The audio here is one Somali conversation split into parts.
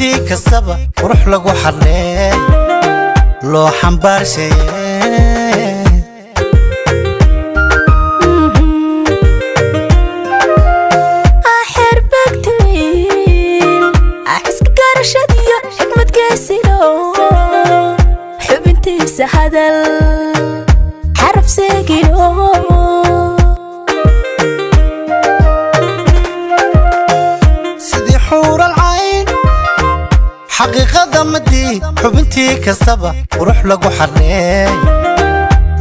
Xubintii kastaba qurux lagu xadhee, loo xambaarshaye. Xerbegtwiil xiska garashadiyo xikmadgeesilo, xubintiisa hadal xaraf seegilo. Sidii xuural cayn xaqiiqada madii, xubintii kastaba qurux lagu xadhee,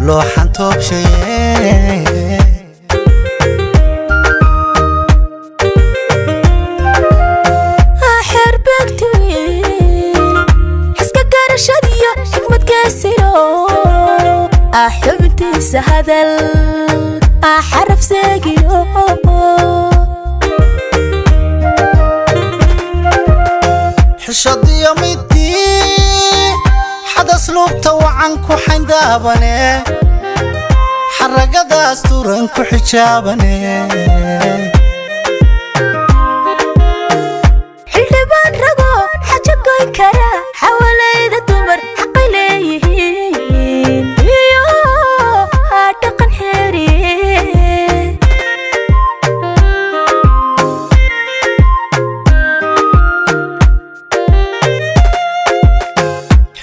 loo xantoobshaye. Xerbegtwiil xiska garashadiyo xikmadgeesilo, xubintiisa hadal xaraf seegilo. Xishadiyo midii xadasluubta wacan ku xayndaabane, xaragadaas turan ku xijaabane. Xildhibaan rago xajo goyn kara, xawalayda dumar xaqay leeyihiin iyo dhaqan xeeriye.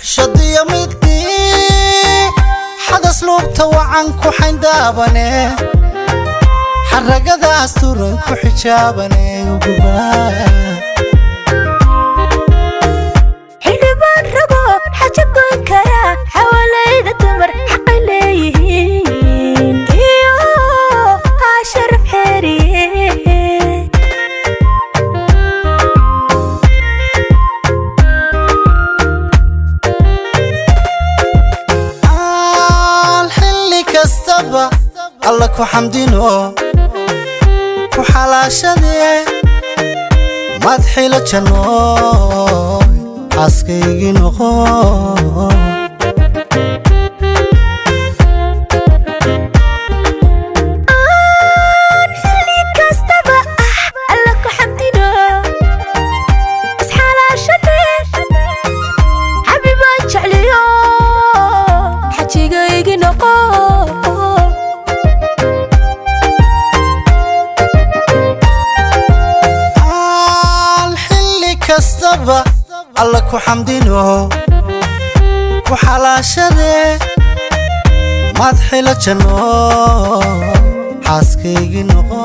Xishadiyo midii xadasluubta wacan ku xayndaabane, xaragadaas turan ku xijaabane uguba. Xildhibaan rago xajo goyn kara, xawalayda dumar xaqay leeyihiin iyo sharaf xeeriye. Aan xilli kastaba Alla ku xamdino, ku xalaashadee, maad xilo jannooy, xaaskaygii noqo. Aan xilli kastaba Alla ku xamdino, isxalaashade, xabibaan jecliyo, xajigaygi noqo. Aan xilli kastaba Alla ku xamdino, ku xalaashadee, maad xilo jannooy, xaaskaygii noqo.